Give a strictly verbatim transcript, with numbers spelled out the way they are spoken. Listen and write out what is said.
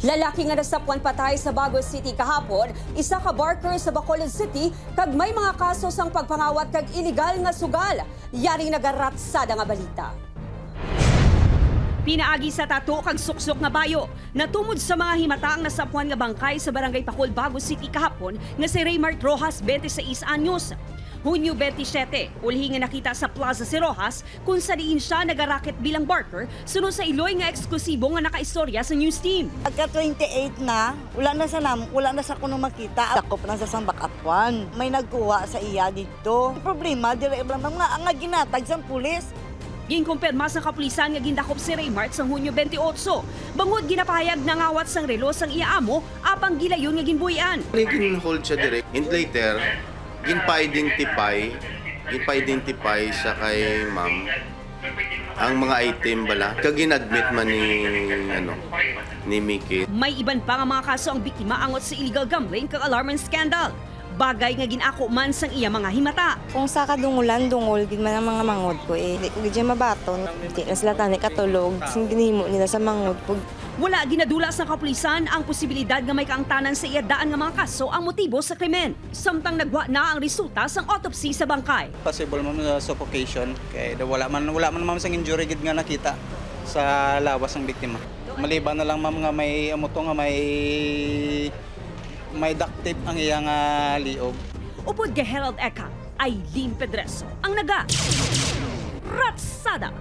Lalaki nga nasapwan patay sa Bago City kahapon, isa ka barker sa Bacolod City, kag may mga kaso sang pagpangawat kag iligal nga sugal. Yari nagaratsada nga balita. Pinaagi sa tato kag suksok nga bayo, natumod sa mga himata ang nasapwan nga bangkay sa Barangay Pacol, Bago City kahapon nga si Raymart Rojas, twenty-six anyos. Hunyo twenty-siyete, ulhi nga nakita sa plaza si Rojas kung sa diin siya nagaraket bilang barker suno sa iloy nga eksklusibo nga nakaistorya sa news team. Pagka twenty-eight na, wala na sa nam, wala na sa kuno makita. Dakop lang sa sang back-up one. May nagkuha sa iya didto. Ang problema, dira lang nga, nga ginatag sang pulis. Ginkumpirma sa kapulisan nga gindakop si Raymart sa Hunyo twenty-eight, bangod ginapahayag nangawat sang relo sang iya amo apang gilayon nga ginbuhian. Gin-hold siya diri. And later, ginpa-identify, ginpa-identify sa kay ma'am ang mga item bala. Kag gin-admit man ni, ano, ni Mickey. May iban pa nga mga kaso ang biktima angot sa illegal gambling kag alarm scandal, bagay nga gin-ako man sang iya mga himata. Kung sa kadungolan, dungol gid man ang mga manghod ko eh. Di ko gid siya mabaton. Di na sila tani katulog. Sing ginhimo nila sa manghod ko. Wala ginadula sa kapulisan ang posibilidad nga may kaangtanan sa iya daan nga mga kaso ang motibo sa krimen, samtang nagwa na ang resulta sang autopsy sa bangkay. Possible, ma'am, nga suffocation. Kay da-, wala man, wala man, ma'am, sang injury gid nga nakita sa lawas sang biktima. Maliban na lang, ma'am, nga may amo to nga may, may duct tape ang iya nga liog. Upod kay Harold Eka, Eileen Pedreso ang naga Ratsada.